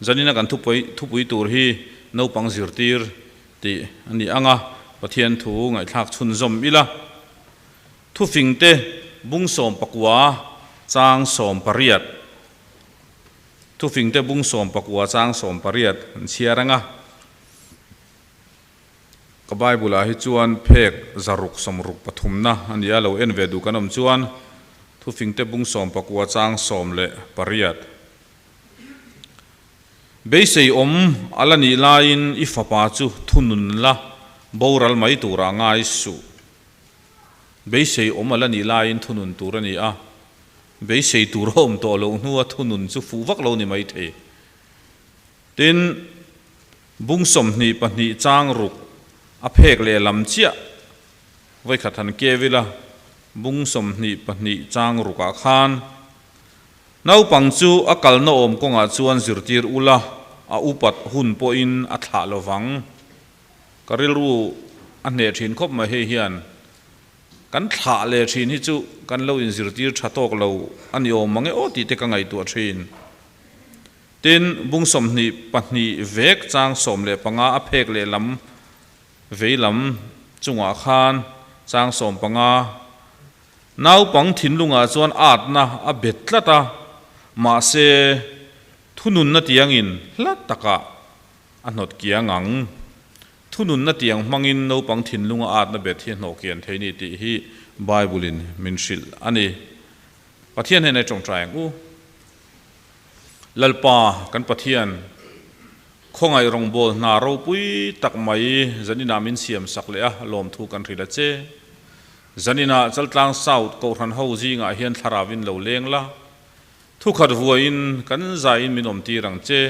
Zanina kan thupui thupui tur hi naupang zirtir tih a ni ang a, Pathian thu ngaihthlak chhunzawm ila. Thufingte bung 19 chang 18. Thufingte bung 19 chang 18 an chhiar ang a. Ka Bible ah hi chuan phek 663 na a ni a, lo en ve duh kan awm chuan Thufingte bung 19 chang 18. Beisei awm a la nih laiin i fapa chu thunun la boral mai turah ngai suh. Beisei awm a la nih laiin thunun tur a ni a, beisei tur a awm tawh loh hnua thunun chu fuh vak lo ni mai thei. Tin, bung 22 chang ruk a phek lehlam chiah vawikhat han keu ila, bung 22 chang rukah khan Naupang chu a kalna awm kawngah chuan zirtir ula, a upat hun pawhin a thlah lo vang. Ka rilru a hneh thin khawp mai hei hian kan thlah leh thin hi chu kan lo inzirtir tha tawk lo a ni awm mang e aw tih te ka ngaihtuah thin. Tin, bung 22 vek chang 15 a phek lehlam veilam chungah khan chang 15 Naupang thinlungah chuan atna a bet tlat a, mahse thununna tiangin hla takah a hnawt kiang ang. Thununna tiang hmangin naupang thinlunga atna bet hi a hnawh kian thei ni tih hi Bible-in min hrilh a ni. Pathian hnenah i tawngtai ang u. Lalpa kan Pathian, khawngaih rawngbâwl hna ropui tak mai zaninah min siam sak leh a, lawmthu kan hrilh a che. Zaninah Chaltlang South Kohhran ho zingah hian thlarauin lo leng la, thukhat vuaiin kan zaiin min awm tir ang che.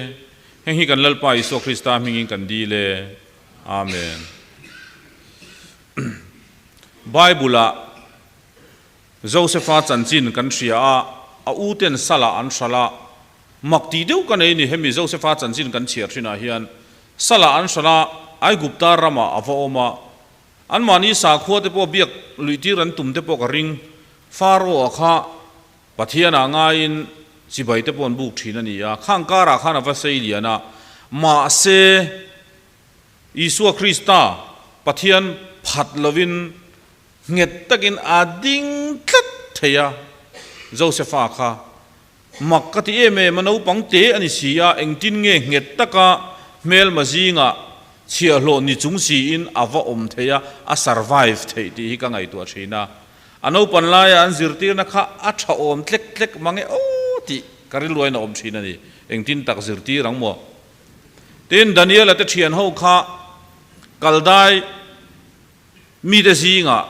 Heng hi kan Lalpa Isua Krista hmingin kan dil e. Amen. Bible-ah Josefa chanchin kan hria a, a uten salah an hralh a, mak tih deuh ka nei ni hemi Josefa chanchin kan chhiar thinah hian salah an hralh a, Aigupta ramah a va awm a, Anmahni sakhua te pawh biak luihtir an tum te pawh ka ring. Pharaoh-a kha Pathianah ngaiin chibai te pawh an buk thin a ni a, khang karah khan a va sei lian a. Mahse, Isua Krista Pathian phat lovin nghet takin a ding tlat thei a. Josefa kha mak ka ti em em a, naupang te a ni si a, engtin nge nghet taka hmelma zingah chhiahhlawh ni chung siin a va awm thei a, a survive theih tih hi ka ngaihtuah thin a. A naupan laia an zirtirna kha a tha awm tlek tlek mang e aw tih ka rilruain a awm thin a ni. Engtin tak zirtir ang maw? Tin, Daniela te thian ho kha kaldai mite zingah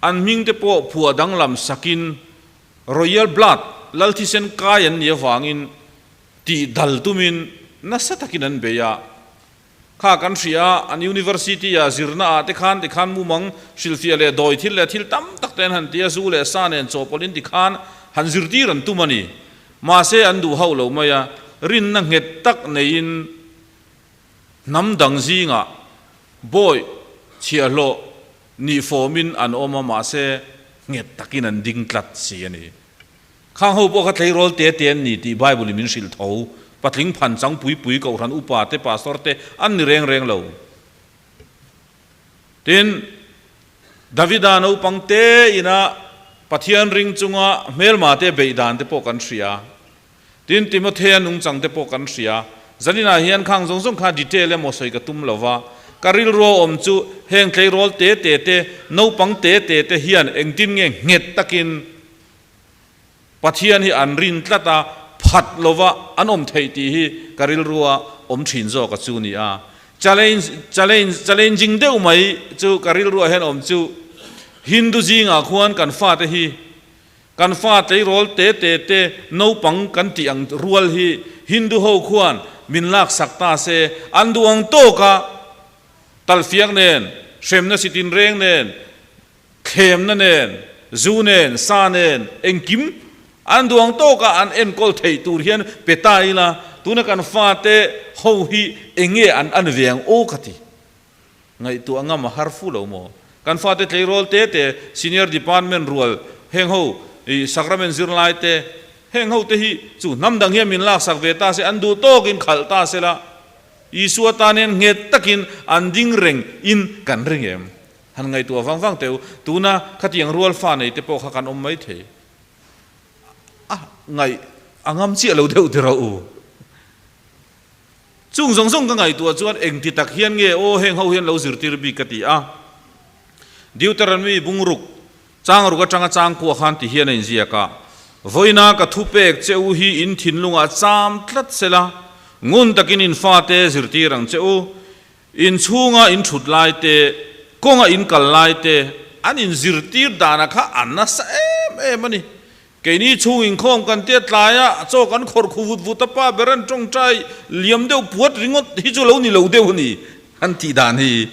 an hmingte pawh phuah danglam sakin Royal blood, lal thisen kai an nih avangin tih dal tumin nasa takin an bei a. Kha kan hria a, an university ah zirna ah te khan tikhan mumang hrilhfiah leh dawi thil leh thil tam tak te an han ti a, zu leh sa nen chawhpawlhin tikhan han zirtir an tum a ni. Mahse an duh hauh lo mai a, rinna nghet tak neiin hnam dang zingah bawi chhiahhlawh nih fawmin an awm a, mahse nghet takin an ding tlat si a ni. Khang ho pawh kha tleirawl te te an ni tih Bible in min hrilh tho. Patling phan chang pui pui kohhran upa te pastor te an ni reng reng lo. Tin, Davida naupang te ina Pathian ring chunga hmelma te beih dan te pawh kan hria. Tin, Timothea nungchang te pawh kan hria. Zaninah hian khang zawng zawng kha detail emaw sawi ka tum lo va, ka rilru a awm chu heng tleirawl te te te, naupang te te te hian engtin nge nghet takin Pathian hi an rin tlat a, phat lova an awm theih tih hi ka rilru a awm thin zawk a chu ni a. Challenge, challenge, challenging deuh mai chu ka rilruah hian awm chu Hindu zingah khuan kan fate hi Kan fa tleirawl te te te naupang kan tih ang rual hi Hindu ho khuan min laksak ta se, an duh ang tawk a talfiak nen, hremna si tinreng nen, thlemna nen, zu nen, sa nen, engkim an duh ang tawk a an enkawl theih tur hian pe ta ila, tuna kan fate ho hi eng nge an an ve ang aw ka ti. Ngaihtuah ngam a har fu lo maw? Kan fate tleirawl te te, senior department rual heng ho i sacrament zirlai te, Heng ho te hi chu hnam dang hian min laksak ve ta se, an duh tawkin khalh ta se la, Isua tan hian nghet takin an ding reng in kan ring em? Han ngaihtuah vang vang teh u, tuna khatiang rual fa nei te pawh kha kan awm mai thei. A ngaih a ngam chiah lo deuh ti rawh u. Chung zawng zawng ka ngaihtuah chuan engti tak hian nge aw heng ho hian lo zirtir bik ka ti a. Deuteronomy bungruk Chang ruk atanga chang kuah khan ti hian a inziak a, Vawiina ka thupek che u hi in thinlungah cham tlat se la, ngun takin in fate zirtir ang che u. In chhunga in thut lai te, kawnga in kal lai te, an inzirtir dana kha a nasa em em a ni. Keini chhung inkhawm kan tia tlaia chaw kan khawrh khu vut vut a pa ber an tawngtai liam deuh puat ringawt hi chu lo ni lo deuh a ni an tih dan hi.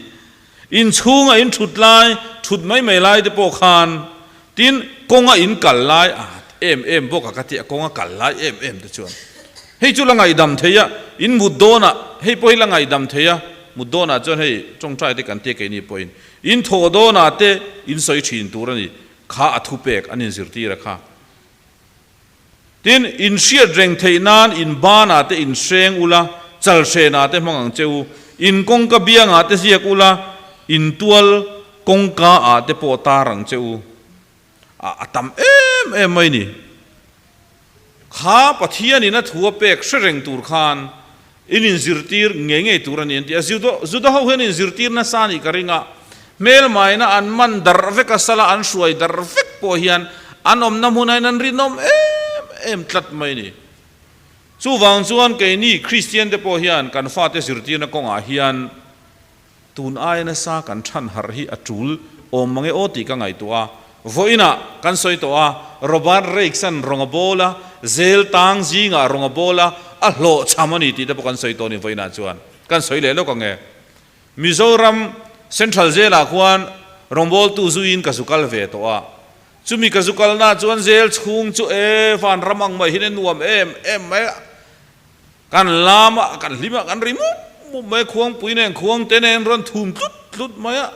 Inchhunga in thut lai, thut mai mai lai te pawh khan tin kawnga in kal lai a em em bawk a ka ti a, kawnga kal lai em em te chuan hei chu la ngaihdam thei a, in mut dawnah hei pawh hi la ngaihdam thei a, mut dawnah chuan hei tawngtai te kan tia keini pawhin in thawh dawnah te in sawi thin tur a ni, kha a thupek an inzirtir a kha. Tin, in hriat reng theih nan in banah te in hreng ula, chal hrenah te hmang ang che u, in kawngka biangah te ziak ula, in tual kawngka ah te pawh tar ang che u. A, a tam em em mai ni. Kha Pathianin a thu a pek hre reng tur khan in inzirtir ngei ngei tur a ni an ti a. Juda, Juda ho hian inzirtir nasa a nih ka ring a, hmelmaina an man darh vek a, sala an hruai darh vek pawh hian an awmna hmunah hian an rinawm em em tlat mai a ni. Chuvang chuan keini Kristian te pawh hian kan fate zirtirna kawngah hian Tun aia nasa kan chhan harh hi a tul awm mange aw tih ka ngaihtuah a. Vawiinah kan sawi tawh a, Robert Raikes-a'n rawng a bawl a, zel tang zingah rawng a bawl a, a hlawhchham a ni tih te pawh kan sawi tawh a ni vawiinah chuan. Kan sawi leh lawk ang e. Mizoram Central Jail-ah khuan rawngbawltu zuiin ka zu kal ve tawh a. Chumi ka zu kalnaah chuan zel chhung chu e vanram ang mai hian a nuam em em mai a. Kan lam a, kan hlim a, kan ri mup mup mai a, khuangpui nen khuang te nen rawn thum tlut tlut mai a,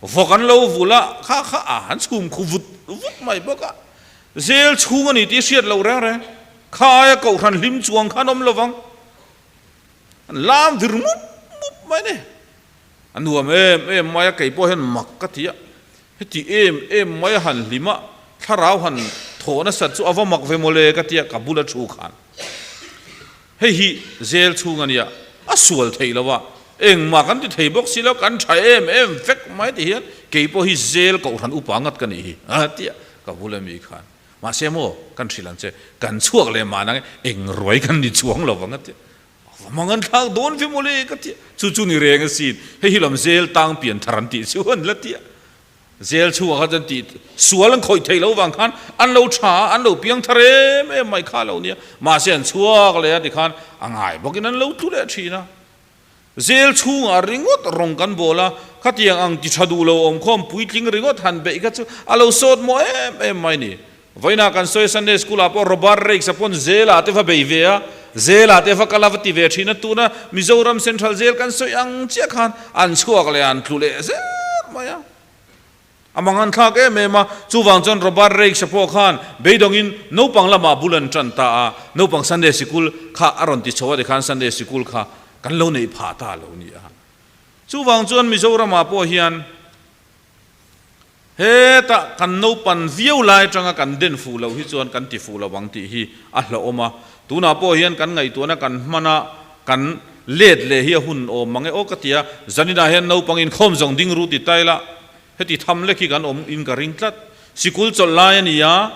vawk an lo vul a, kha kha a han chhum khu vut vut mai bawk a, zel chhung a ni tih hriat loh reng reng, kha aia kohhran hlim chuang khan awm lovang, an lam vir mup mup mai a ni, a nuam em em mai a, kei pawh hian mak ka ti a, heti em em mai a han hlim a, thlarau han thawh nasat chu a va mak ve mawle ka ti a, ka bula thu khan. Hei hi zel chhung a nia, a sual theih lo a, engmah kan ti thei bawk si lo, kan tha em em vek mai ti hian kei pawh hi zel kohhran upa ngat ka nih hi a tia ka bul ami khan. Mahse maw kan hrilh ang che, kan chhuak leh mah nang eng ruai kan ni chuang lo vang a tia, va mang an thlak dawn ve mawle ka tia, chu chu ni reng asin, hei hi lam zel tang pian thar an tih chu an la tia. Zel chhungah khan chuan tih sual an khawih theih loh vang khan an lo tha a, an lo piang thar em em mai kha lo nia. Mahse an chhuak leh a tikhan a ngai bawkin an lo tlu leh thin a. Zel chhungah ringawt rawng kan bawl a, khatiang ang ti tha duh lo awmkhawm puitling ringawt han beih kha chu a lo sawt maw em em mai ni. Vawiinah kan sawi Sunday School ah pawh Robert Raikes a pawn zel ah te va bei ve a, zel ah te va kal a va ti ve thin a, tuna Mizoram Central Jail kan sawi ang chiah khan an chhuak leh an tlu leh zel mai a. A mang an thlak em em a, chuvang chuan Robert Raikes a pawh khan beidawngin naupang lamah bul an tan ta a, naupang Sunday Sikul kha a rawn ti chho a tikhan Sunday Sikul kha kan lo neih phah ta lo ni a. Chuvang chuan Mizoramah pawh hian Hetah kan naupan viau lai atanga kan den fuh loh hi chuan kan ti fuh lo ang tih hi a hlauhawm a. Tunah pawh hian kan ngaihtuahna kan hman a, kan let leh hi a hun awm mang e aw ka ti a. Zaninah hian naupang inkhawm zawng ding ru ti ta ila, heti tham lek hi kan awm in ka ring tlat. Sikul chawlh lai a ni a,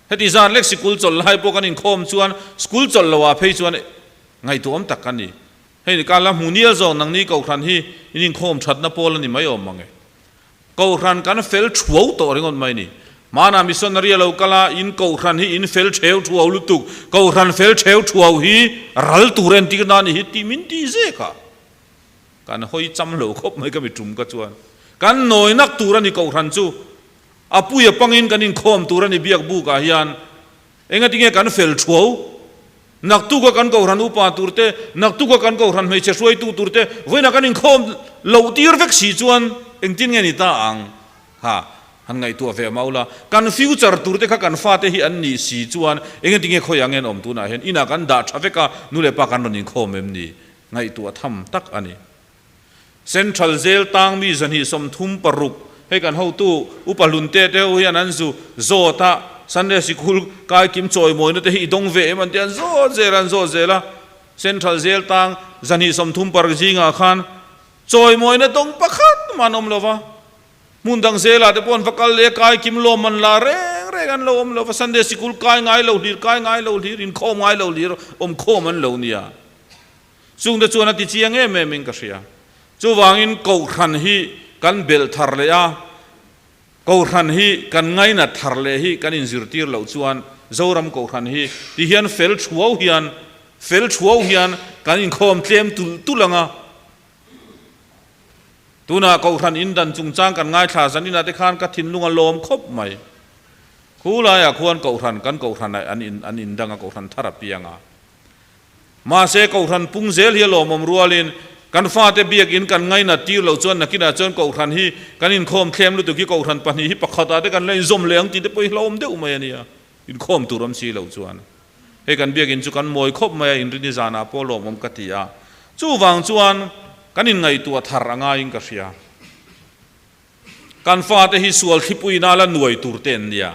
heti zan lek sikul chawlh lai pawh kan inkhawm chuan school chawlh loah phei chuan ngaihtuahawm tak kan ni. Hei ka la hmu nial zawk nangni kohhran hi in inkhawm thatna pawl a ni mai awm mang e. Kohhran kan fel thuau tawh ringawt mai ni. Hmanah missionary a lo kal a, in kohhran hi in fel theu thuau lutuk, kohhran fel theu thuau hi ral tur entir na ni hi tih min tih zek a. Kan hawi cham lo khawp mai ka mi tum ka chuan. Kan nawi nak tur a ni kohhran chu. A pui a pangin kan inkhawm tur a ni biak buk ah hian. Engatinge kan fel thuau? Naktuka kan kohhran upa tur te, naktuka kan kohhran hmeichhe hruaitu tur te, vawiinah kan inkhawm loh tir vek si chuan engtin nge ni ta ang? Ha. Han ngaihtuah ve mau la, kan future tur te kha kan fate hi an nih si chuan engati nge khawiah nge an awm tunah hian inah kan dah tha vek a, nu leh pa kan rawn inkhawm em ni? Ngaihtuah tham tak a ni. Central Jail tang mi 236 hei kan hotu Upa Hlunte te ho hian an zu zawt a, Sunday Sikul kai kim chawimawina te hi i dawng ve em an ti a, an zawt zel a, an zawt zel a. Central Jail tang 236 zingah khan chawimawina dawng pakhat mah an awm lo va. Hmun dang zelah te pawh an va kal leh a, kai kim lawm an la reng reng an lo awm lo va, Sunday Sikul kai ngai lo hlir, kai ngai lo hlir, inkhawm ngai lo hlir, awmkhawm an lo nia. Chungte chuan a ti chiang em em in ka hria. Chuvangin Kohhran hi kan belh thar leh a, Kohhran hi kan ngainat thar leh hi kan inzirtir loh chuan Zoram Kohhran hi ti hian fel thuau hian fel thuau hian kan inkhawm tlem tulh tulh ang a. Tunah Kohhran indan chungchang kan ngaithla zan inah te khan ka thinlung a lawm khawp mai. Khu laiah khuan Kohhran kan Kohhranah an in an indang a Kohhran thar a piang a. Mahse, Kohhran pung zel hi a lawmawm rualin kan fate biakin kan ngainat tir loh chuan nakinah chuan Kohhran hi kan inkhawm thlem lutuk hi Kohhran pahnih hi pakhatah te kan la inzawm leh ang tih te pawh hi hlauhawm deuh mai a nia, inkhawm tur awm si loh chuan. Hei kan biakin chu kan mawi khawp mai a, inrini zanah pawh lawmawm ka ti a, chuvang chuan kan inngaihtuah thar a ngaiin ka hria. Kan fate hi sual thlipuina la nuai tur te an nia.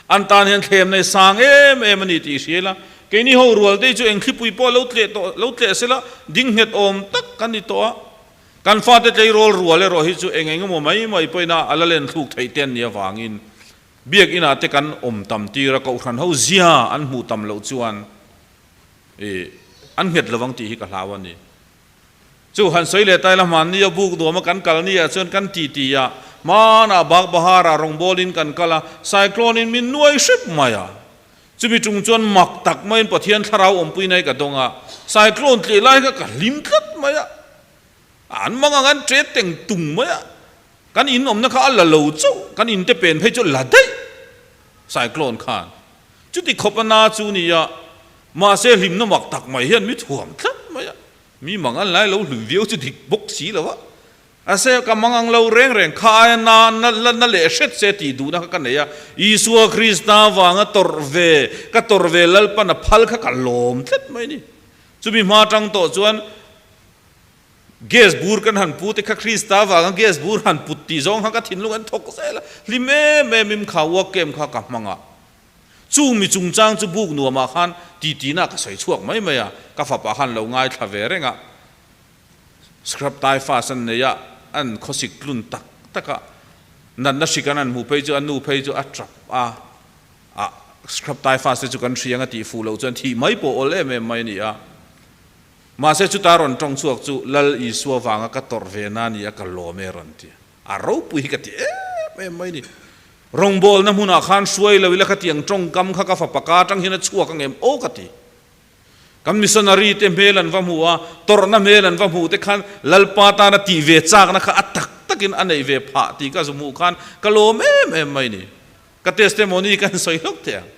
An tan hian thlemna hi sang em em a ni tih hria ila, keini ho rual te hi chu eng thlipui pawh lo tleh tawh lo tleh sela ding nghet awm tak kan ni tawh a. Kan fate tleirawl rual erawh hi chu eng eng emaw mai mai pawhin a la len thluk theih te an nih avangin Biak inah te kan awm tam tir a, Kohhran ho zia an hmuh tam loh chuan ih an nghet lovang tih hi ka hlau a ni. Chu han sawi leh ta ila hmanni a buk nuam a kan kal ni ah chuan kan ti ti a, hmanah Bagbahar ah rawngbâwl in kan kal a, cyclone in min nuai hrep mai a. Chumi ṭung chuan mak tak maiin Pathian thlarau awmpui nai ka dawng a, cyclone tleh lai kha ka hlim tlat mai a, an mang ang an ṭe teng tung mai a, kan in awmna kha a la lo chauh, kan in te pen phei chu la daih cyclone khan. Chuti khawp a na chu ni a, mahse hlimna mak tak mai hian mi thuam tlat mai a. Mi mang an lai lo hlui viau chu dik bawk si lo a, a se ka mang ang lo reng reng kha aia na na la na leh hret se tih duhna kha ka nei a, Isua Krista vanga tawrh ve ka tawrh ve Lalpan a phal kha ka lawm tlat mai ni. Chumi hma tang tawh chuan gas bur kan han pu te kha Krista vanga gas bur han put tih zawng kha ka thinlung an thawk zel a, hlim em em im kha work camp kha ka hmang a. Chung mi chungchang chu buk nuamah khan titina ka sawi chhuak mai mai a, ka fapa khan lo ngaithla ve reng a, scrub typhus an nei a, an khawsik tlun tak tak a, natna hrik an han hmuh phei chu a nu phei chu a tap a, a scrub typhus te chu kan hria ang a tih fuh loh chuan thih mai pawh awl em em mai a ni a. Mahse chuta rawn tawng chhuak chu Lal Isua vanga ka tawrh ve na ni a ka lawm e rawn ti a, ropui hi ka ti em em mai a ni. Rawngbawlna hmunah khan hruai lo ila khatiang tawngkam kha ka fapa ka atang hian a chhuak ang em aw ka ti. Kan missionary te hmel an va hmu a, tawrhna hmel an va hmuh te khan Lalpa tana tih ve chakna kha a tak takin a neih ve phah tih ka zu hmuh khan ka lawm em em mai ni. Ka testimony kan sawi hlawk thei ang.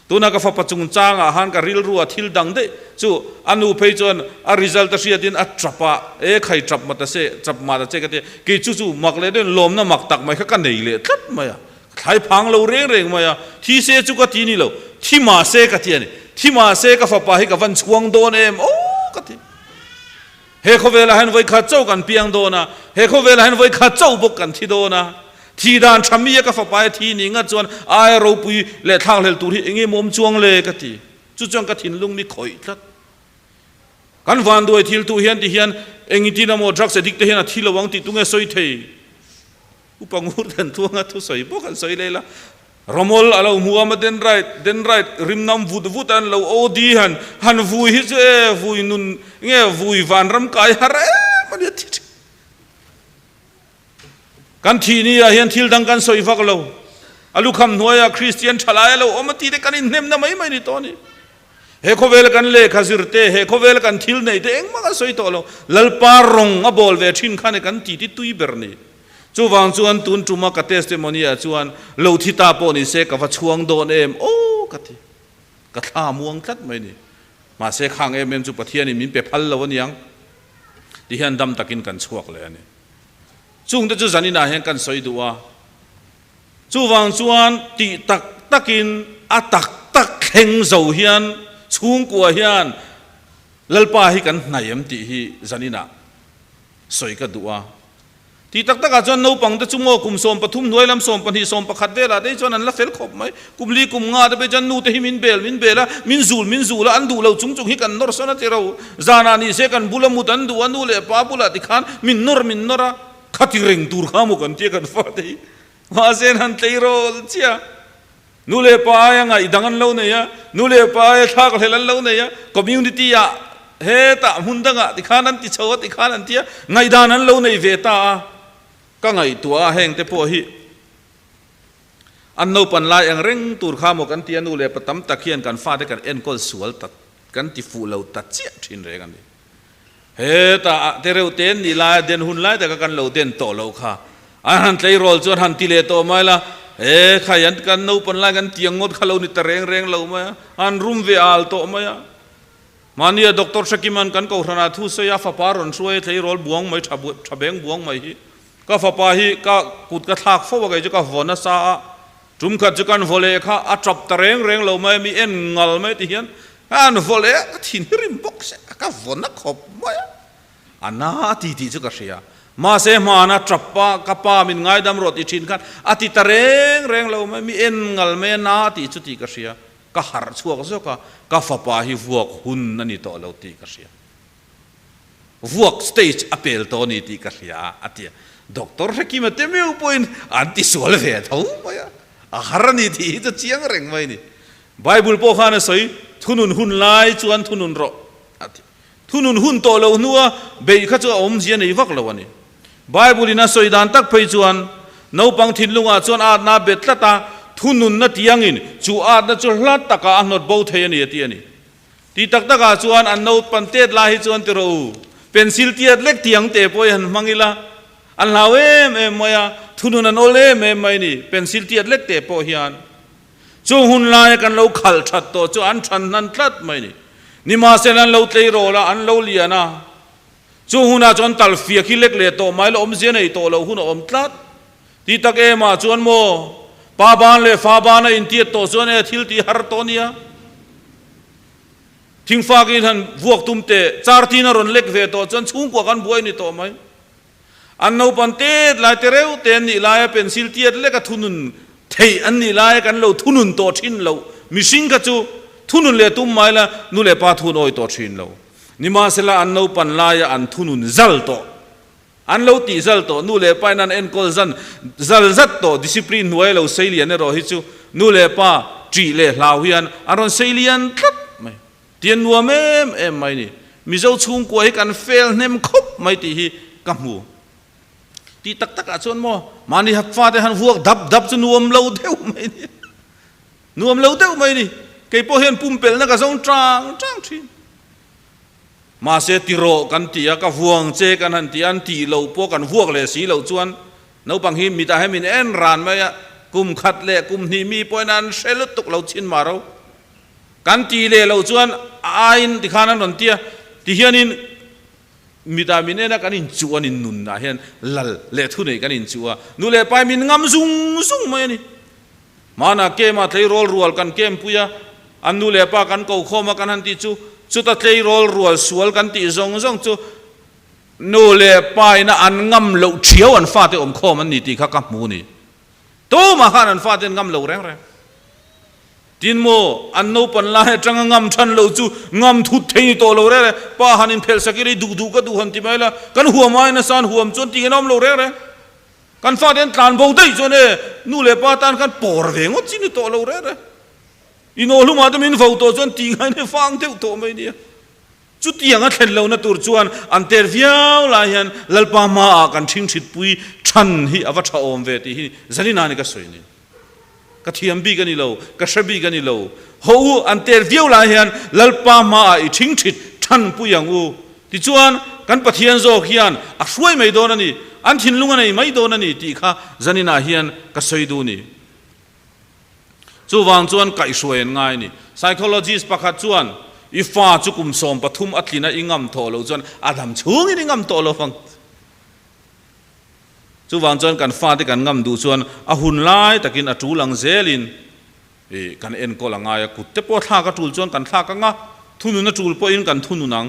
Tuna ka fapa chungchangah han ka rilru a thil dang daih chu a nu phei chuan a result a hriatin a tap a, e khai tap ma ta se, tap ma ta che ka ti a, kei chu chu mak leh deuhin lawmna mak tak mai kha ka nei leh tlat mai a, ka thlai phang lo reng reng mai a, thi se chu ka ti ni lo, thi mah se ka ti a ni, thi mah se ka fapa hi ka van chhuang dawn em aw ka ti. He khawvelah hian vawikhat chauh kan piang dawn a, he khawvelah hian vawikhat chauh bawk kan thi dawn a. Thi dan tha mi a ka fapa e thi ni ngat chuan aia ropui leh thlakhlel tur hi eng emaw awm chuang le ka ti. Chu chuan ka thinlung mi khawih tlat. Kan vanduai thil tu hian ti hian engtin emaw drugs addict te hian a thi lo ang tih tunge sawi thei? Upa ngur dan tluanga thusawi bawk an sawi leh la. Ramawlh a lo hmu a, ma dendrite, dendrite rim nam vut vut a an lo OD han, han vui hi chu e, vui nun nge vui vanram kai har em a nia thi thin. Kan thih ni ah hian thil dang kan sawi vak lo. A lukham hnuaiah Kristian thalai a lo awm a tih te kan inhnemna mai mai ni tawh a ni. He khawvela kan lehkha zir te, he khawvela kan thil neih te engmah kan sawi tawh lo. Lalpa rawng a bawl ve thin kha ni kan titi tui ber ni. Chuvang chuan tun tuma ka testimony ah chuan lo thi ta pawh ni se ka va chhuang dawn em aw ka ti. Ka thla muang tlat mai ni. Mahse khang em em chu Pathianin min pe phal lo aniang ti hian dam takin kan chhuak leh a ni. Chungte chu zaninah hian kan sawi duh a. Chuvang chuan tih tak takin a tak tak thleng zo hian chhungkua hian Lalpa hi kan hnaih em tih hi zaninah sawi ka duh a. Tih tak takah chuan naupang te chu maw kum 13 hnuai lam 12 11 velah te hi chuan an la fel khawp mai. Kum li kum nga te phei chuan nu te hi min bel min bel a, min zul min zul a, an duh lo chung chung hi kan nawr sawn a ti ro. Zanah ni se kan bula mut an duh a, nu leh pa bulah tikhan min nawr min nawr a, khati reng tur kha maw kan tia kan fate hi. Mahse an han tleirawl chiah. Nu leh pa aia ngaihdang an lo nei a, nu leh pa aia thlak hlel an lo nei a, community ah hetah hmun dangah tikhan an ti chho a tikhan an ti a, ngaihdan an lo nei ve ta a, ka ngaihtuah a heng te pawh hi an naupan lai ang reng tur kha maw kan ti a, nu leh pa tam tak hian kan fate kan enkawl sual ta kan ti fuh lo ta chiah thin reng a ni. Hetah te reuh te an nih laia den hun lai taka kan lo den tawh loh kha an han tleirawl chuan han ti leh tawh mai la, he khai an kan naupan lai kan tiang ngawt kha lo ni ta reng reng lo mai a, an rum ve al tawh mai a. Mahnia Doctor Hrekiman kan kohhranah thu sawi a fapa rawn hruai a tleirawl buang mai tha tha beng buang mai hi ka fapa hi ka kut ka thlak fo a kei chu ka vaw nasa a, Tum khat chu kan vaw leh kha a tap ta reng reng lo mai a, mi en ngal mai ti hian an vaw leh a, ka thin hi rim bawk se a, ka vaw na khawp mai a, a na a ti tih chu ka hria. Mahse hmana tap a, ka pa min ngaidam rawh ti thin khan a ti ta reng reng lo mai, mi en ngal mai a, na a tih chu tih ka hria. Ka harh chhuak zawk a, ka fapa hi vuak hun a ni tawh lo tih ka hria. Vuak stage a pel tawh a ni tih ka hria a ti a. Doctor Hrekima te meuh pawhin an ti sual ve tho mai a, a har a ni tih hi chu chiang reng mai a ni. Bible pawh khan a sawi, thunun hun lai chuan thunun rawh a ti. Thunun hun tawh loh hnua beih kha chu a awmzia nei vak lo a ni. Bible in a sawi dan tak phei chuan naupang thinlungah chuan atna a bet tlat a, thununna tiangin chu atna chu hla takah a hnawt bo thei a ni a ti a ni. Ti tak takah chuan an naupan tet lai hi chuan ti rawh u, pencil tiat lek tiang te pawh hi han hmang ila, an hlau em em mai a, thunun an awl em em mai ni, pencil tiat lek te pawh hian. Chung hun laia kan lo khalh that tawh chu an than hnan tlat mai ni. Nimahsela an lo tleirawl a, an lo lian a, chung hunah chuan tal fiak hi lek leh tawh mai la awmzia nei tawh loh hun a awm tlat. Ti tak em ah chuan maw, pa ban leh fa ban a intiat tawh chuan e thil tih har tawh nia. Thingfak in han vuak tum teh, char tin a rawn lek ve tawh chuan chhungkua kan buai ni tawh mai. An naupan tet lai te reuh te an nih laia pencil tiat lek a thunun theih an nih laia kan lo thunun tawh thin loh. Mihring kha chu thunun leh tum mai la nu leh pa thun awi tawh thin lo. Nimahsela an naupan laia an thunun zal tawh. An lo tih zal tawh, nu leh pa in an enkawl zan zal zat tawh, discipline hnuai lo sei lian erawh hi chu nu leh pa ṭih leh hlau hian an rawn sei lian tlat mai. Ti an nuam em em mai ni. Mizo chhungkua hi kan fel hnem khawp mai tih hi ka hmu. Tih tak takah chuan maw, mahni fate han vuak dap dap chu nuam lo deuh mai ni. Nuam lo deuh mai ni. Kei pawh hian pumpelhna ka zawng ṭang ṭang ṭhin. Mahse ti rawh kan ti a, ka vuang che kan han ti a, an tih loh pawh kan vuak leh si loh chuan naupang hi mitah hian min en ran mai a, kum khat leh kum hnih mi pawhin an hre lutuk lo chin mah ro. Kan tih leh loh chuan a aiin tikhan an rawn ti a, tihianin mitah min en a, kan inchuh a ni nunah hian lal leh thunei kan inchuh a, nu leh pa hi min ngam zung zung mai a ni. Hmanah kem-ah tleirawl rual kan kempui a, an nu leh pa kan ko khawm a kan han tih chu, chuta tleirawl rual sual kan tih zawng zawng chu nu leh pa ina an ngam loh thiau an fate awm khawm an ni tih kha ka hmu ni. Tumah khan an fate an ngam lo reng reng. Tin maw, an naupan lai atanga ngam than loh chu ngam thut thei ni tawh lo reng reng. Pa han inphelh sak ila i duh duh ka duh han ti mai la, kan huam ai nasa an huam chuan tih an awm lo reng reng. Kan fate an tlan bo daih chuan e, nu leh pa tan khan pawr ve ngawt chi ni tawh lo reng reng. Inawhlumah te min vo tawh chuan tih ngain hi fang deuh tawh mai nia. Chutiang a thlen lohna tur chuan an ter viau lai hian Lalpa hmaah kan ṭhingṭhitpui ṭhan hi a va ṭha awm ve tih hi Zarina ni ka sawi ni. Ka thiam bik a ni lo, ka hre bik a ni lo. Haw u, an ter viau lai hian Lalpa hmaah i ṭhingṭhit ṭhan pui ang u. Tichuan, kan Pathian zawk hian a hruai mai dawn a ni, an thinlung a nei mai dawn a ni tih kha zaninah hian ka sawi duh ni. Chuvang chuan kaihhruai an ngai a ni. Psychologist pakhat chuan, I fa chu kum 13 a tlina i ngam tawh loh chuan a dam chhungin i ngam tawh lo vang. Chuvang chuan kan fate kan ngam duh chuan a hun lai takin a tul ang zelin ih kan enkawl a ngai a, kut te pawh thlak a tul chuan kan thlak ang a, thunun a tul pawhin kan thunun ang.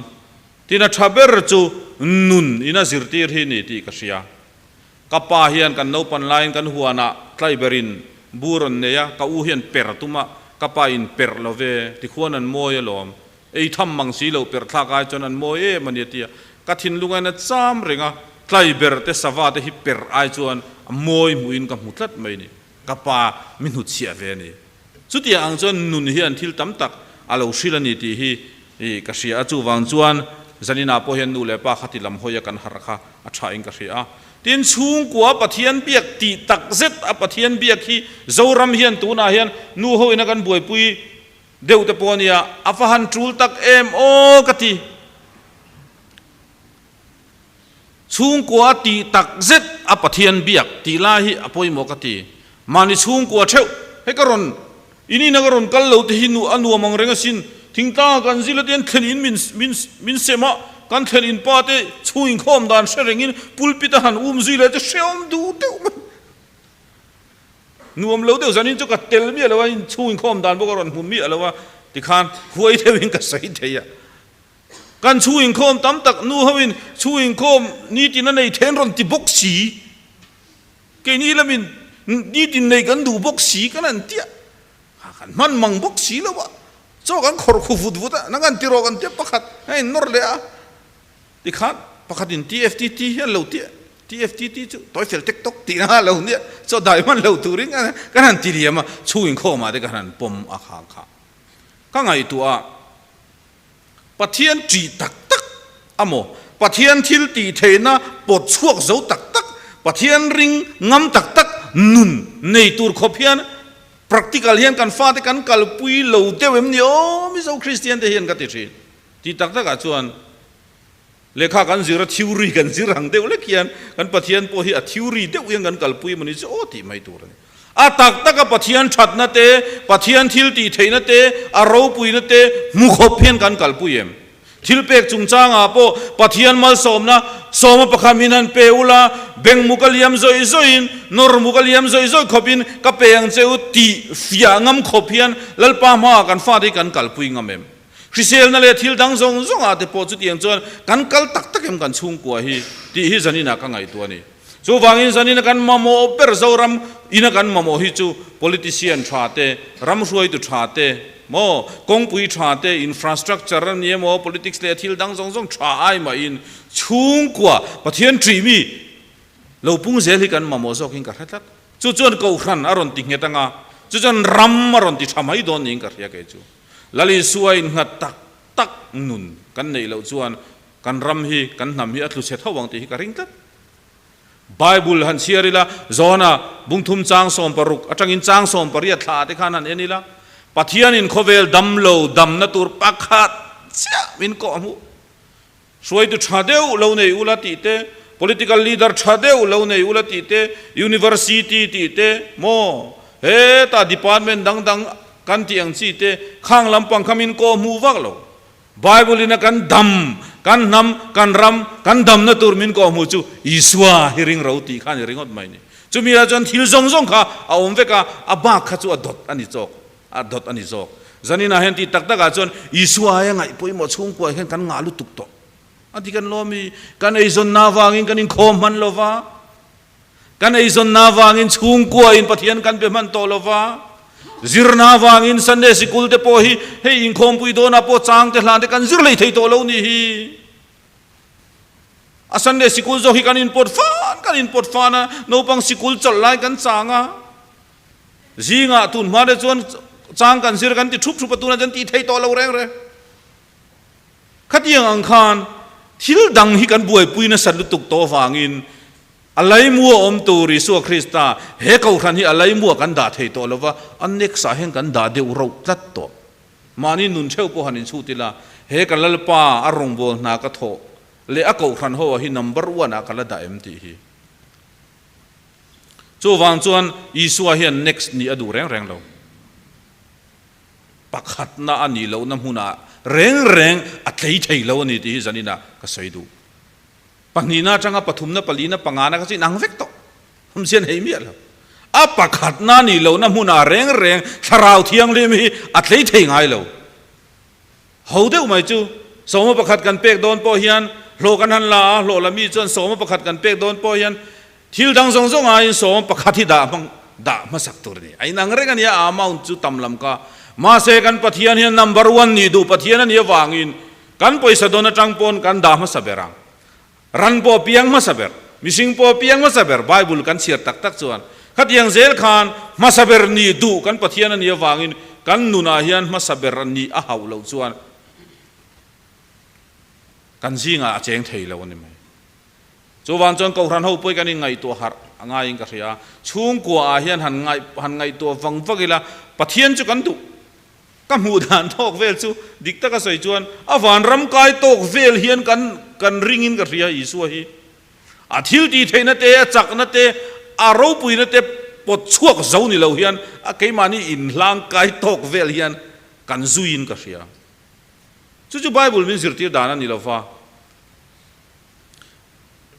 Tin a tha ber chu nun in a zirtir hi ni tih ka hria. Ka pa hian kan naupan laiin kan huanah tlai berin bu rawn nei a, ka u hian per tum a, ka pa in perh lo ve, tikhuan an mawi alawm. Ei tham mang si lo perh thlak ai chuan an mawi em a ni a ti a, ka thinlung ain a cham reng a, tlai ber te sava te hi perh ai chuan a mawi hmuhin ka hmu tlat mai a ni. Ka pa mi hnutchhiah ve a ni. Chutiang ang chuan nun hian thil tam tak a lo hrilh a ni tih hi ka hria a, chuvang chuan zaninah pawh hian nu leh pa kha ti lam hawia kan harh kha a thain ka hria a. Tin, chhungkua Pathian biak tih tak zet a Pathian biak hi Zoram hian tunah hian nu ho ina kan buaipui deuh te pawh a nia, a va han tul tak em aw ka ti. Chhungkua tih tak zet a Pathian biak tih lai hi a pawimawh ka ti. Mahni chhungkua theuh he ka rawn in ina ka rawn kal lo te hi nu a nuam ang reng asin. Thingtlang ah kan zil a te thlen in min min min sem a, kan thlen in pa te chhung inkhawm dan hre reng in pulpit a han um zui leh te hrehawm duh deuh mai. Nuam lo deuh zanin chu ka tel miah lo a, in chhung inkhawm dan bawk a rawn hmu miah lo a tikhan huai deuh in ka sawi thei a. Kan chhung inkhawm tam tak nu ho in chhung inkhawm nitin a nei then rawn ti bawk si. Keini lamin nitin nei kan duh bawk si kan han tia. Kan hman mang bawk si lo a. Chaw kan khawrh khu vut vut a, nang an ti rawh kan tia pakhat a in nawr leh a. Tikhan pakhat in TFTT hian lo tia, TFTT chu tawi fel tek tawk tih na lo nia, chaw dai hman lo turin kan han ti liam a, chhung inkhawm ah te kan han pawm a khang kha. Ka ngaihtuah a. Pathian ṭih tak tak a maw? Pathian thil tih theihna pawt chhuak zo tak tak, Pathian ring ngam tak tak nun nei tur khawp hian practical hian kan fate kan kalpui lo deuh em ni aw Mizo Kristian te hian ka ti ṭhin. Tih tak takah chuan lehkha kan zir a theory kan zir ang deuh lek hian kan Pathian pawh hi a theory deuh hian kan kalpui emaw ni chu aw tih mai tur a ni. A tak taka Pathian thatna te, Pathian thil tih theihna te, a ropuina te hmu khawp hian kan kalpui em? Thil pek chungchangah pawh Pathian malsawmna sawma pakhat min han pe ula, beng mu ka liam zawih zawihin, nawr mu ka liam zawih zawih khawpin ka pe ang che u tih fiah ngam khawp hian Lalpa hmaah kan fate hi kan kalpui ngam em? Hriselna leh thil dang zawng zawngah te pawh chutiang chuan kan kal tak tak em kan chhungkua hi tih hi zaninah ka ngaihtuah a ni. Chuvangin zanina kan mamawh ber Zoram ina kan mamawh hi chu politician tha te, ram hruaitu tha te, maw kawngpui tha te, infrastructure a ni emaw, politics leh thil dang zawng zawng tha ai mahin chhungkua Pathian ṭih mi lo pung zel hi kan mamawh zawkin ka hre tlat. Chu chuan Kohhran a rawn ti nghet anga, chu chuan ram a rawn ti tha mai dawn niin ka hria kei chu. Lal Isua innghat tak tak nun kan neih loh chuan kan ram hi, kan hnam hi a tlu chhe tho ang tih hi ka ring tlat. Bible han chhiar ila, Johana bungthum chang 60 atangin chang 18 thla te khan han en ila, Pathianin khawvel dam lo damna tur pakhat chiah min kawh hmuh. Hruaitu tha deuh lo nei ula tih te, political leader tha deuh lo nei ula tih te, university tih te, maw hetah department dang dang kan tih ang chi te, khang lampang kha min kawh hmuh vak lo. Bible in a kan dam, kan hnam, kan ram, kan damna tur min kawh hmuh chu Isua hi ring ro tih kha a ni ringawt mai ni. Chumi ah chuan thil zawng zawng kha a awm vek a, a bak kha chu a dawt a ni chawk, a dawt a ni zawk. Zanin ah hian tih tak tak ah chuan Isua aia ngaih pawimawh chhungkua hian kan ngah lutuk tawh. A ti kan lawm i, kan eizawnna avangin kan inkhawm hman lo va, Kan eizawnna avangin chhungkua in Pathian kan be hman tawh lova, zirna avangin Sunday sikul te pawh hi hei inkhawmpui dawnah pawh chang te hlan te kan zir hlei thei tawh lo ni hi. A Sunday sikul zawk hi kan inpawt fan kan inpawt fan a, naupang sikul chawlh lai kan chang a, zingah tun hma te chuan chang kan zir kan ti thup thup a, tunah chuan tih thei tawh lo reng reng. Khatiang ang khan thil dang hi kan buaipui nasat lutuk tawh avangin a laimu a awm tur Isua Krista he kohhran hi a laimua kan dah thei tawh lova, a next ah hian kan dah deuh rauh tlat tawh. Mahni nun theuh pawh han inchhut ila, he ka Lalpa a rawngbâwl hna ka thawh leh a kohhran ho ah hi number one ah ka la dah em tih hi. Chuvang chuan Isua hian next nih a duh reng reng lo. Pakhatna a nih lohna hmunah reng reng a tlei thei lo a ni tih hi zaninah ka sawi duh. Pahnihna atanga pathumna, palina, pangana kha chu inang vek tawh. Awmzia nei miah lo. A pakhatna nih lohna hmunah reng reng Thlarau Thianghlim hi a tlei thei ngai lo. Ho deuh mai chu, sawma pakhat kan pek dawn pawh hian hlawh kan han la a, hlawh la mi chuan sawma pakhat kan pek dawn pawh hian thil dang zawng zawng aiin sawma pakhat hi dah hmang dah hmasak tur a ni. A inang reng a nia, a amount chu tam lam ka. Mahse kan Pathian hian number one nih duh Pathian a nih avangin kan pawisa dawn atang pawn kan dah hmasa ber ang. Ran pawh piang hmasa ber, mihring pawh piang hmasa ber Bible kan chhiar tak tak chuan khatiang zel khan hmasa ber nih duh kan Pathian a nih avangin kan nunah hian hmasa ber nih a hauh loh chuan kan zingah a cheng thei lo a ni mai. Chuvang chuan Kohhran ho pawh hi kan inngaihtuah harh a ngaiin ka hria. Chhungkua ah hian han ngaih han ngaihtuah vang vak ila Pathian chu kan duh. Ka hmuh dan tawk vel chu dik taka sawi chuan a vanram kai tawk vel hian kan kan ringin ka hria Isua hi. A thil tih theihna te, a chakna te, a ropuina te pawt chhuak zo ni lo hian a keimahni inhlang kai tawk vel hian kan zuiin ka hria. Chu chu Bible min zirtir dan a ni lo va.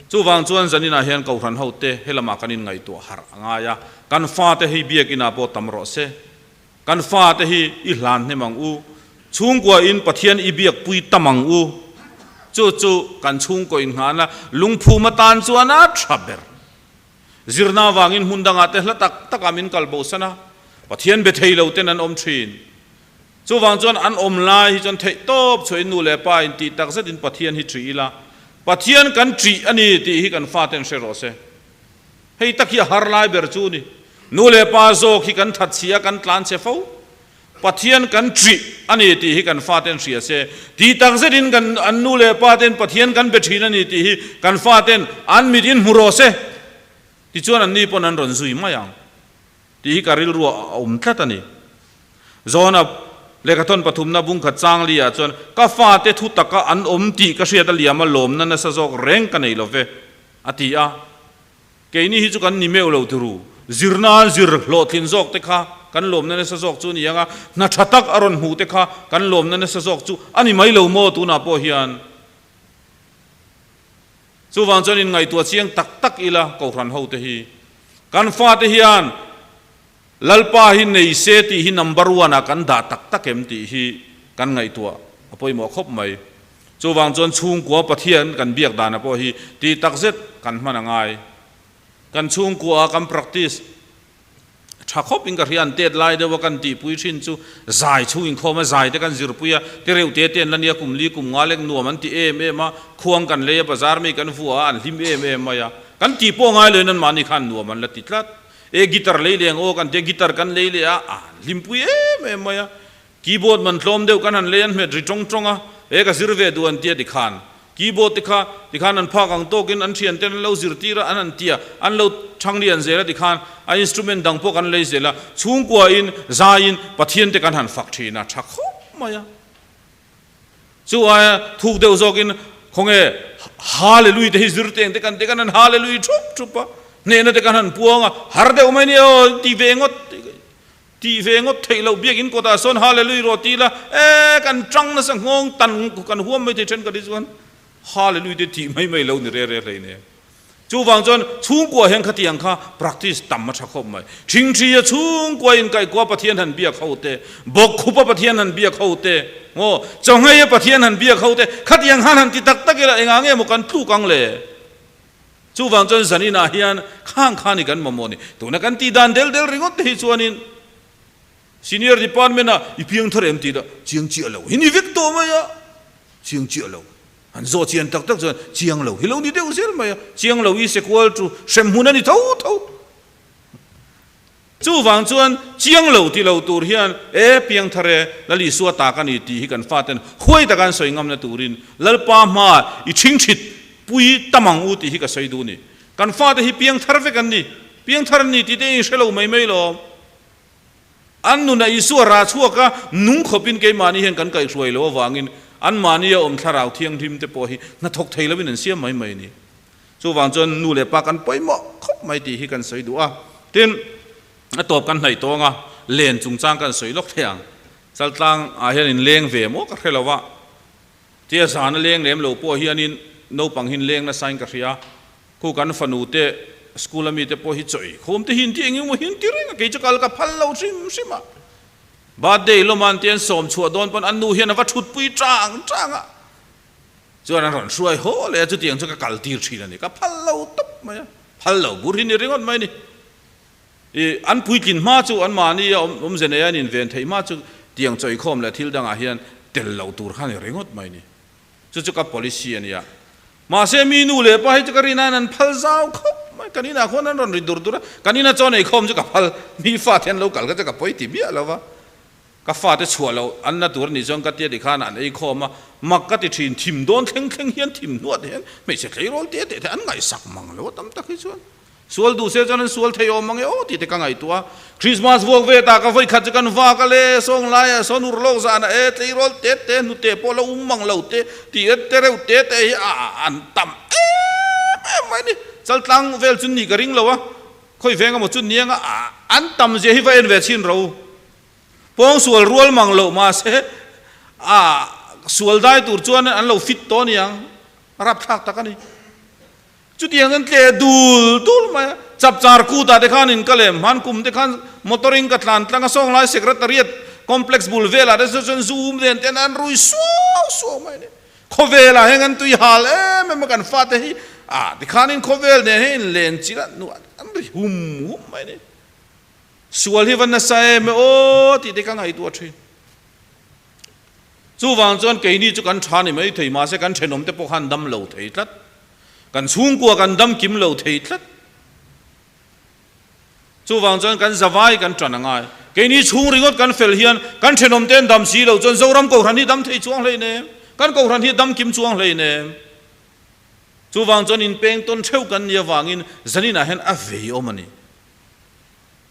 Chuvang chuan zaninah hian Kohhran hote helamah kan inngaihtuah harh a ngai a, kan fate hi biakinah pawh tam rawh se. Kan fate hi i hlan hnem ang u, chhungkua in Pathian i biak pui tam ang u. Chu chu kan chhungkaw in nghahna lungphum atan chuan a tha ber. Zirna avangin hmun dangah te hla tak takah min kal bosan a, Pathian be thei lo ten an awm thin. Chuvang chuan an awm lai hi chuan theih tawp chhuah in nu leh pa in tih tak zet in Pathian hi ṭih ila, Pathian kan ṭih a ni tih hi kan faten hre rawh se. Hei tak hi a har lai ber chu ni. Nu leh pa zawk hi kan that chhia kan tlan che fo. Pathian kan ṭih a ni tih hi kan faten hria se. Tih tak zetin kan an nu leh pa ten Pathian kan be ṭhin a ni tih hi kan faten an mit in hmu rawh se. Tichuan an ni pawn an rawn zui mai ang tih hi ka rilru a awm tlat a ni. Zawna lehkhathawn pathumna bungkhat changli ah chuan ka fate thu taka an awm tih ka hriat a liam a lawmna nasa zawk reng ka nei lo ve. A ti a, Keini hi chu kan ni meuh lo turu, zirna zir hlawhtlin zawk te kha kan lawmna nasa zawk chu a ni ang a, hna tha tak a rawn hmuh te kha kan lawmna nasa zawk chu a ni mai lo maw tunah pawh hian. Chuvang chuan inngaihtuah chiang tak tak ila Kohhran hote hi kan fate hian Lalpa hi nei se tih hi number one ah kan dah tak tak em tih hi kan ngaihtuah a pawimawh khawp mai. Chuvang chuan chhungkua Pathian kan biak dana pawh hi tih tak zet kan hman a ngai. Kan chhungkua ah kan practice tha khawp in ka hria an tet lai deuh a kan tihpui thin chu zai chhung inkhawm a zai te kan zirpui a tireuh te te an la nia kum li kum nga lek nuam an ti em em a khuang kan lei a bazar mi kan vua a an hlim em em mai a kan tih pawh ngai lo in anmahni khan nuam an la ti tlat. E guitar lei leh ang aw kan tia guitar kan lei leh a, a han hlimpui em em mai a, keyboard man tlawm deuh kan han lei an hmet ri tawng tawng a, e ka zir ve duh an tia tikhan keyboard te kha tikhan an phak ang tawkin an thian ten an lo zirtir a an han tia an lo thang lian zel a tikhan a instrument dang pawh kan lei zel a, chhungkua in zai in Pathian te kan han fak thin a tha khawp mai a. Chu aia thuk deuh zawkin khawnge Hallelui te hi zir teng te kan ti kan han Hallelui thup thup a, hnehna te kan han puang a, har deuh mai nia aw ti ve ngawt tih ve ngawt theih loh biakinn kawtah sawn Hallelui rawh ti ila e kan tang nasa nghawng tan kan huam mai thei then ka ti chuan Hallelui te tih mai mai lo ni re re hlei nen. Chuvang chuan chhungkua hian khatiang kha practice tam a tha khawp mai. Thingthi a chhungkua inkaihkua Pathian han biak ho te, bawkkhupa Pathian han biak ho te, maw chawngheia Pathian han biak ho te, khatiang khan han ti tak tak ila engah nge maw kan tluk ang le? Chuvang chuan zaninah hian khang khan i kan mamawh ni. Tuna kan tih dan del del ringawt te hi chuanin Senior Department ah i piang thar em tih lah chiang chiah lo hi ni vek tawh mai a, chiang chiah lo. An zawh chian tak tak chuan chiang lo hi lo ni deuh zel mai a, chiang lo i sekual chu hrem hmun a ni tho tho. Chuvang chuan chiang lo ti lo tur hian e piangthar e, Lal Isua ta ka ni tih hi kan faten huai taka an sawi ngamna turin Lalpa hma i ṭhingṭhit pui tam ang u tih hi ka sawi duh ni. Kan fate hi piangthar vek an ni, piangthar an ni tih te in hre lo mai mai lawm. An nunah Isua rah chhuak a, nung khawpin keimahni hian kan kaihhruai lo avangin anmahnia awm thlarau thianghlim te pawh hi hnathawk thei lovin an siam mai mai a ni. Chuvang chuan nu leh pa kan pawimawh khawp mai tih hi kan sawi duh a. Tin, a tawp kan hnaih tawng a, len chungchang kan sawi lawk thei ang. Chaltlang ah hian in leng ve maw ka hre lo a, tia zana leng lem lo pawh hianin naupang hin leng nasa in ka hria. Khu kan fanu te. school a mite pawh hi chaw ei khawm te hi in ti eng emaw hi an ti reng a, kei chu kal ka phal lo hrim hrim a. Birthday lawm an ti an sawm chhuah dawn pawn an nu hian a va thutpui tang tang a, chuan an rawn hruai haw leh a, chutiang chu ka kal tir thin a ni, ka phal lo tawp mai a, phal lo bur hi ni ringawt mai a ni. I an puitlin hma chu an mahni a awmze nei a an inven theih hma chu tiang chaw ei khawm leh thil dangah hian tel lo tur kha ni ringawt mai a ni. Chu chu ka policy a nia. Mahse mi nu leh pa hi chu ka rin aiin an phal zau khawp mai. Kan inah khuan an rawn ri dur dur a, kan ina chaw nei khawm chu ka phal. Mi fate an lo kal kha chu ka pawi ti miah lo va. Ka fate chhuah loh an la tur a nih chuan ka tia tikhan an ei khawm a, mak ka ti thin. Thim dawn thleng thleng hian thim hnuah te hian hmeichhe tleirawl te teh te an ngaihsak mang lo a tam tak hi chuan. Sual duh se chuan an sual thei awm ang e aw tih te ka ngaihtuah a. Christmas vuak ve ta ka vawi khat chu kan vak a le, sawng laiah sawn ur lawk zan ah e tleirawl te te hnute pawh la um mang lo te tih e te reuh te te hi a an tam em em mai ni. Chaltlang vel chu nih ka ring lo a, khawi veng emaw chu ni anga an tam zia hi va en ve chhin ro. Pawng sual rual mang loh mahse a sual dai tur chuan an lo fit tawh aniang, rapthlak tak a ni. Chutiang an tle dul dul mai a, chapchar kutah te khan in ka lem hman kum te khan motor in ka tlan tlang a, sawnglai secretariat complex bul velah te chuan zoom nen ten an rui suau suau mai a ni. Khawvelah heng an tui hal em em a kan fate hi ah tikhan in khawvel nen hian in len chilh a nuah an ri hum hum mai a ni. Sual hi va nasa em e aw tih te ka ngaihtuah thin. Chuvang chuan keini chu kan tha ni mai thei mahse kan thenawm te pawh khan dam lo thei tlat. Kan chhungkua kan dam kim lo thei tlat. Chuvang chuan kan zavai kan tan a ngai. Keini chhung ringawt kan fel hian kan thenawm te an dam si lo chuan Zoram Kohhran hi dam thei chuang hlei nem. Kan Kohhran hi dam kim chuang hlei nem. Chuvang chuan inpeng tawn theuh kan nih avangin zaninah hian a vei awm a ni.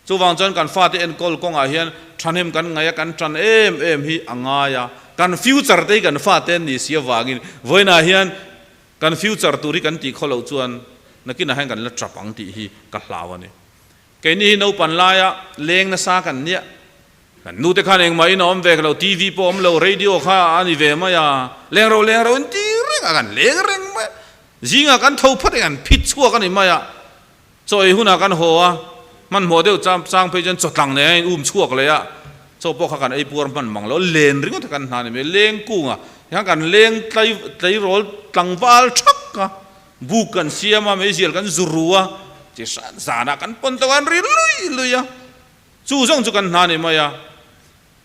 Chuvang chuan kan fate enkawl kawngah hian thahnem kan ngaih a, kan tan em em hi a ngai a. Kan future te hi kan fate an nih si avangin vawiinah hian kan future tur hi kan tih khaw loh chuan nakinah hian kan la tap ang tih hi ka hlau a ni. Keini hi naupan laia leng nasa kan nia, kan nute khan engmah in a awm ve lo, TV pawh a awm lo, radio kha a ni ve mai a, leng ro leng ro in ti reng a, kan leng reng mai a, zingah kan tho phawt eng an phit chhuak a ni mai a. Chaw ei hunah kan haw a, hmanhmawh deuh chang chang phei chuan chawtlang nei a in um chhuak leh a, chaw pawh kha kan ei puar hman mang lo, len ringawt kha kan hna ni mai, leng kunga hian kan leng tlai tleirawl tlangval thak a, buk kan siam a, meizial kan zu ru a, chi hran zanah kan pawn tawh a an ri lui lui a, chu zawng chu kan hna ni mai a,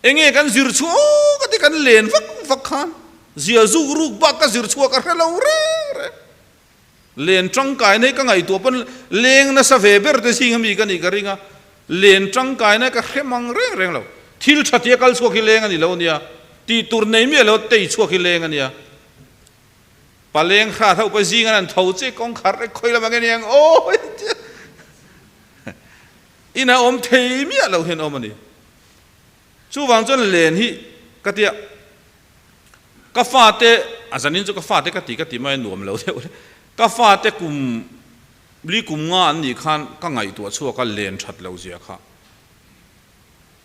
enge kan zir chhuah aw ka ti kan len vak vak khan zia zuk ruk bak ka zir chhuah ka hre lo reng reng. Len tangkaina hi ka ngaihtuah pawn leng nasa ve ber te zing ami ka nih ka ring a, len tangkaina ka hre mang reng reng lo. Thil tha tia kal chhuak hi leng a ni lo nia, tih tur nei miah lo tei chhuak hi leng a nia. Paleng hrat ho pawh zing an han tho che kawngkhar rek khawi lam ang e niang aw tia ina awm thei miah lo hian awm a ni. Chuvang chuan len hi ka tia. Ka fate, a zanin chu ka fate ka ti ka ti mai a nuam lo deuh le. Ka fate kum li kum nga an nih khan ka ngaihtuah chhuak a len that lo zia kha.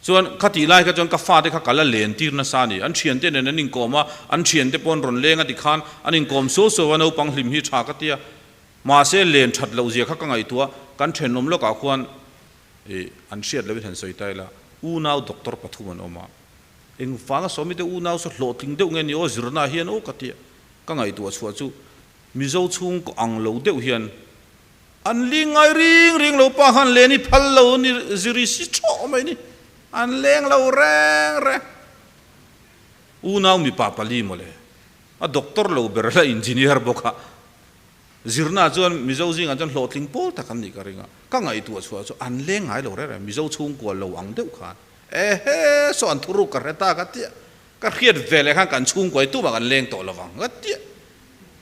Chuan kha tih lai kha chuan ka fate kha ka la len tir nasa a ni. An thiante nen an inkawm a, an thiante pawh an rawn leng a ti khan an inkawm suau suau a, naupang hlim hi tha ka ti a. Mahse len that lo zia kha ka ngaihtuah, kan thenawm lawkah khuan ih an hriat loin han sawi ta ila, unau doctor pathum an awm a. Engvanga sawmi te unau saw hlawhtling deuh nge ni aw zirna hian aw ka tia ka ngaihtuah chhuah chu Mizo chhungkaw ang lo deuh hian an ling ngai ring ring lo pa khan len i phal lo ni ziri si thawh mai ni an leng lo reng reng unau mipa pali mawle a doctor lo ber la engineer bawk a zirna chuan Mizo zingah chuan hlawhtling pawl tak an nih ka ring a ka ngaihtuah chhuah chu an leng ngai lo reng reng Mizo chhungkua lo ang deuh khan Ehe, saw an thuruk ka hre ta ka tia, ka hriat ve leh khan kan chhungkuai tumah kan leng tawh lo vang ka tia.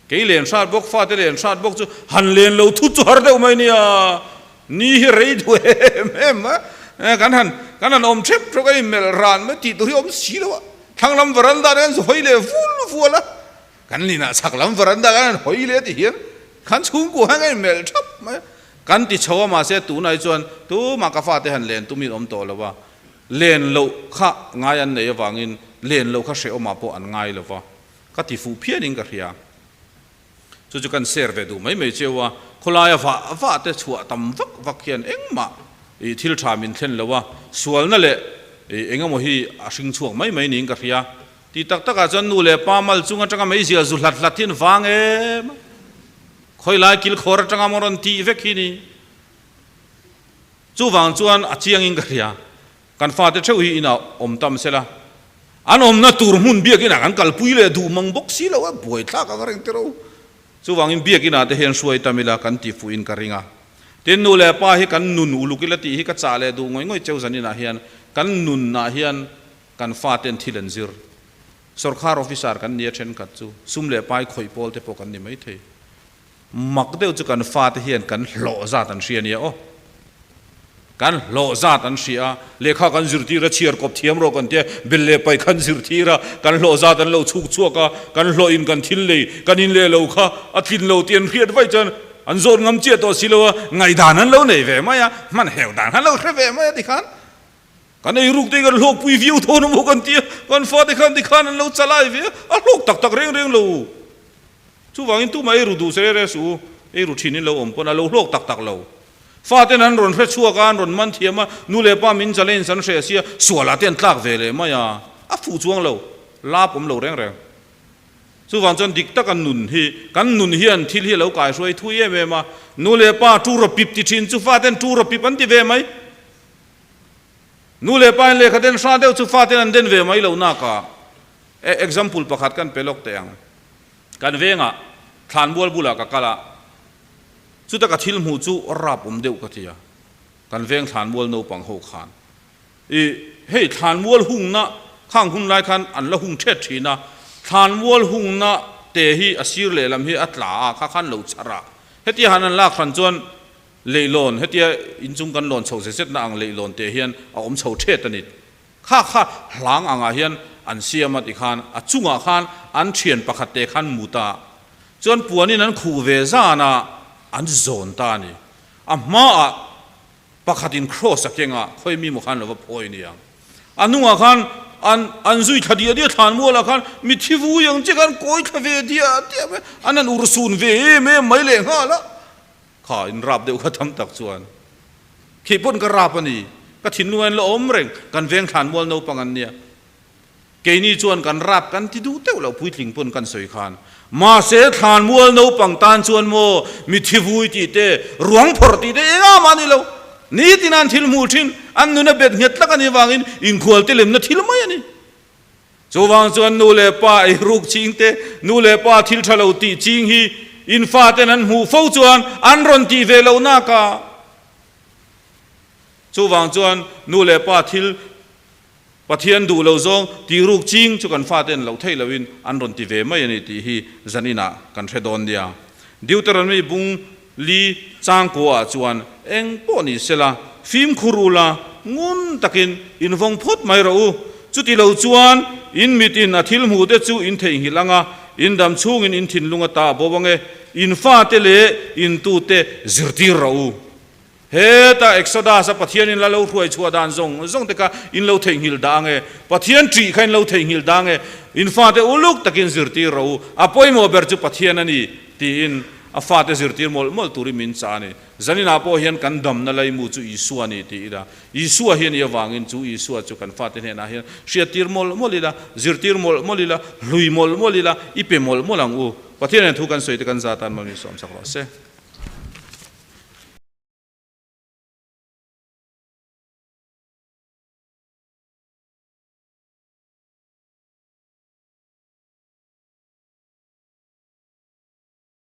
Kei len hrat bawk, fate len hrat bawk chu han len lo thut chu har deuh mai nia, ni hi rei duh em em a, kan han kan han awm thep thawk a inmelh ran mai tih tur hi awm si lo a, thlang lam veranda te kan zu hawi leh vul vual a, kan linah chhak lam veranda kan han hawi leh ti hian kan chhungkua hian kan inmelh thap mai a. Kan ti chho a mahse tunah hi chuan tumah ka fate han len tumin awm tawh lo a, len loh kha ngai an nei avangin len loh kha hrehawmah pawh an ngai lo va, ka ti fuh phianin ka hria. Chu chu kan share ve duh mai mai cheu a, khawlaia vah vah te chhuah tam vak vak hian engmah ih thil tha min thlen lo a, sualna leh ih engemaw hi a hring chhuak mai mai niin ka hria. Tih tak takah chuan nu leh pa mal chung atanga meizial zu hlat hlat hi an vang em a, khawilai kilkhawr atanga maw rawn tih vek hi ni. Chuvang chuan a chiangin ka hria, kan fate theuh hi inah awm tam sela, an awmna tur hmun biakinah kan kalpui leh duh mang bawk si lo a, buaithlak ang reng tiro. Chuvangin biakinah te hian hruai tam ila kan ti fuhin ka ring a. Tin, nu leh pa hi kan nun uluk ila tih hi ka chah leh duh ngawih ngawih cheu zaninah hian kan nunah hian kan faten thil an zir. Sorkar officer kan nia thenkhat chu sum leh pai khawih pawl te pawh kan ni maithei. Mak deuh chu kan fate hian kan hlawh zat an hria nia aw. Kan hlawh zat an hria a, lehkha kan zirtir a, chhiar kawp thiam rawh kan tia, bel leh paih kan zirtir a, kan hlawh zat an lo chhuk chhuak a, kan hlawh in kan thil lei, kan in leh lo kha a tlin lo tih an hriat vaih chuan an zawt ngam chiah tawh si lo a, ngaihdan an lo nei ve mai a, hman heu dan an lo hre ve mai a tikhan kan ei ruk te hi kan hlawkpui viau thawn a maw kan tia, kan fate khan tikhan an lo chalai ve a, a hlawk tak tak reng reng lo. Chuvangin tumah ei ru duh se reng suh u, ei ru thin in lo awm pawn a lo hlawk tak tak lo. Faten an rawn hre chhuak a, an rawn man thiam a, nu leh pa min challenge an hreh sia, sualah te an tlak ve leh mai a, a fuh chuang lo, lap awm lo reng reng. Chuvang chuan dik taka nun hi, kan nun hian thil hi a lo kaihruai thui em em a, nu leh pa tu raw pip ti thin chu faten tu raw pip an ti ve mai. Nu leh pa in lehkha den hra deuh chu faten an den ve mai lo nak a, example pakhat kan pe lawk teh ang. Kan vengah thlanmual bulah ka kal a, chuta ka thil hmuh chu rap awm deuh ka ti a, kan veng thlanmual naupang ho khan i hei thlanmual hungna khang hun lai khan an la hung thet thin a, thlanmual hungna te hi a sir lehlam hi a tla a, kha khan lo char a, hetia han an lak hran chuan leihlawn hetia inchung kan lawn chho zet zetna ang leihlawn te hian a awm chho thet a ni. Kha kha hlang angah hian an siam a tikhan a chungah khan an thian pakhat te khan mu ta chuan puanin an khuh ve zan a, an zawn ta a ni. A hmaah pakhatin cross a keng a, khawi mi maw khan lo va phawi nia. A hnungah khan an an zui thla diah diah thlan mualah khan mithi vui ang che khan kawi thla ve diah diah mai an han urhsun ve em em mai lehnghal a. Kha in rap deuh kha tam tak chuan khi pawn ka rap a ni, ka thinlung a in la awm reng, kan veng thlan mual naupang an nia, keini chuan kan rap kan ti duh deuh loh puitling pawn kan sawi khan, mahse thlan mual naupang tan chuan maw mithi vui tih te, ruang phawrh tih te eng amah a ni lo, nitin an thil hmuh thin, an nuna bet nghet tak a nih vangin inkhual te lemna thil mai a ni. Chuvang chuan nu leh pa ei ruk ching te, nu leh pa thil tha lo tih ching hi in faten an hmuh fo chuan an rawn tih ve loh nak a. Chuvang chuan nu leh pa thil Pathian duh lo zawng tih ruk ching chu kan faten loh theih loin an rawn ti ve mai a ni tih hi zan inah kan hre dawn nia. Deuteronomy bung li changkua ah chuan eng pawh ni sela, fimkhur ula ngun takin in vawng phawt mai rawh u. Chuti lo chuan in mitin a thil hmuh te chu in theihnghilh ang a, in dam chhungin in thinlung a ta bo ang e, in fate leh in tute zirtir rawh u. Heta Exodus a Pathian in la lo hruai chhuah dan zawng zawng te kha in lo theihnghilh dah ang e, Pathian ṭih kha in lo theihnghilh dah ang e, in fate uluk takin zirtir rawh u, a pawimawh ber chu Pathian a ni, tiin a fate zirtir mawlh mawlh turin min chah a ni. Zaninah pawh hian kan damna laimu chu Isua a ni ti ila, Isua hi a nih avangin chu Isua chu kan fate hnenah hian hriattir mawlh mawlh ila, zirtir mawlh mawlh ila, hlui mawlh mawlh ila, i pe mawlh mawlh ang u. Pathian hian thu kan sawi te kan zatan mawlh min sawmsak rawh se.